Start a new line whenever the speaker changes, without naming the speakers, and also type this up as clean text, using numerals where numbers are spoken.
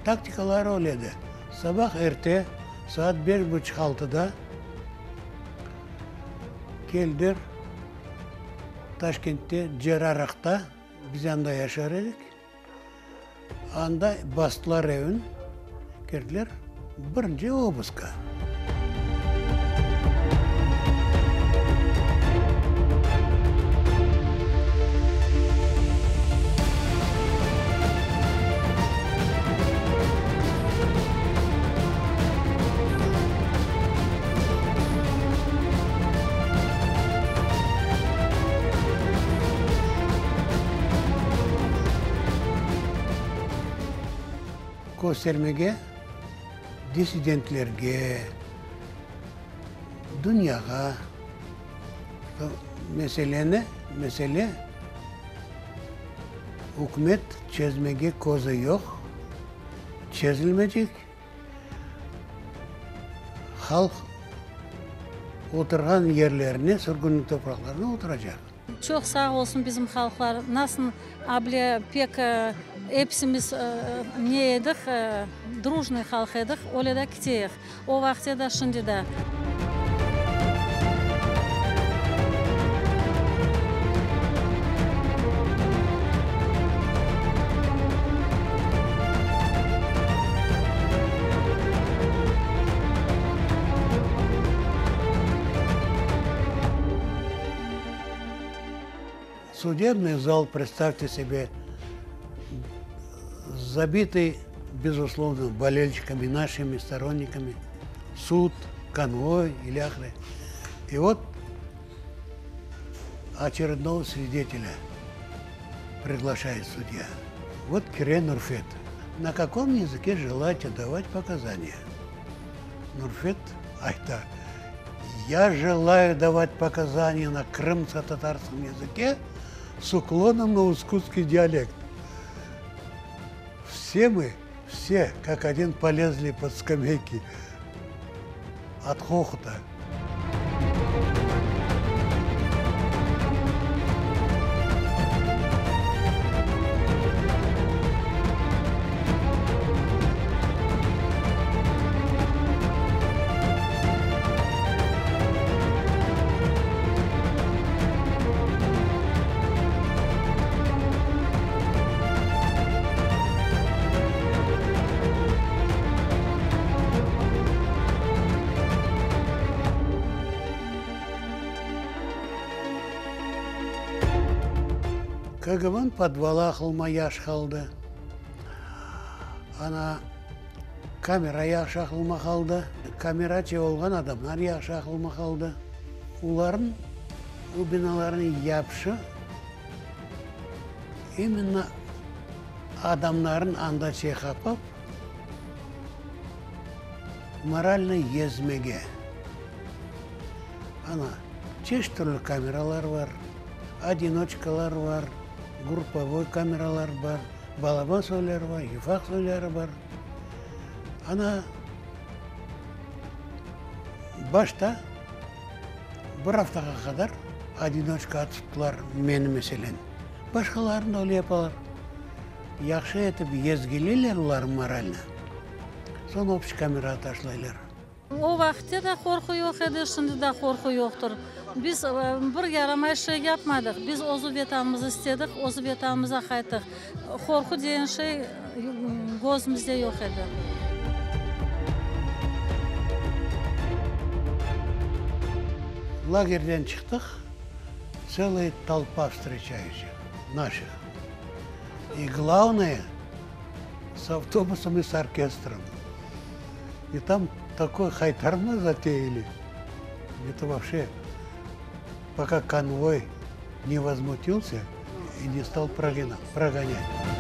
Taktikaları öyle edi. Sabah erte, saat beş buçuq altıda keldiler Taşkentte, Cerarıqta, biz anda yaşar edik, Anda bastılar evin, kirdiler birinci obuska. Köstermege dissidentlerge, dünyağa meseleni, mesele ükümet çezmege közü yoq, çezilmeycek. Halq oturğan yerlerine, sürgünlik topraqlarına oturacaq.
Çoq sağ olsun bizim halqlar, nasıl able pek episimiz ne edik, drujnıy halq edik, öyle de kiteyik, o vaqıtte da, şimdi de.
Судебный зал, представьте себе, забитый, безусловно, болельщиками, нашими сторонниками, суд, конвой ilâhre. И вот очередного свидетеля приглашает судья. Вот кire Nurfet. На каком языке желаете давать показания? Nurfet ayta, Я желаю давать показания на крымско-татарском языке с уклоном на ускутский диалект. Все мы, все, как один, полезли под скамейки от хохота. KGB-nıñ podvalı aqılıma yaş qaldı. Ana, kamera yahşı aqılıma qaldı. Kameraçı olğan adamlar yahşı aqılıma qaldı. Olarnıñ, o binalarnıñ yapışı imенно adamlarnı anda çeqapıp, moralno yezmege. Ana, çeşit türlü kameralar bar, odinoçkalar bar, gruppovoy kameralar bar. Balaban soyları bar, yufaq soyları bar. Ana, başta bir aftağa qadar odinoçkağa tuttılar meni, meselen. Başqalarını da öyle yapalar. Yahşı etip yezgileyler olarnı moralnı, soñ obşiy kamerağa taşlaylar.
O vaqıtte de qorqu yoq edi, şimdi de qorqu yoqtır. Biz bir yaramay şey yapmadıq. Biz özü Vetanımızı istedik, özü Vetanımıza qayttıq. Qorqu degen şey közümizde yoq edi.
Lagerden çıqtıq, tselıy tolpa vstreçayuşih naših. İ glavnoye, s avtobusom i s orkestrom. I tam takoy haytarma zateyali, eto vobşe, poka konvoy ne vozmutilsâ i ne stal progonât.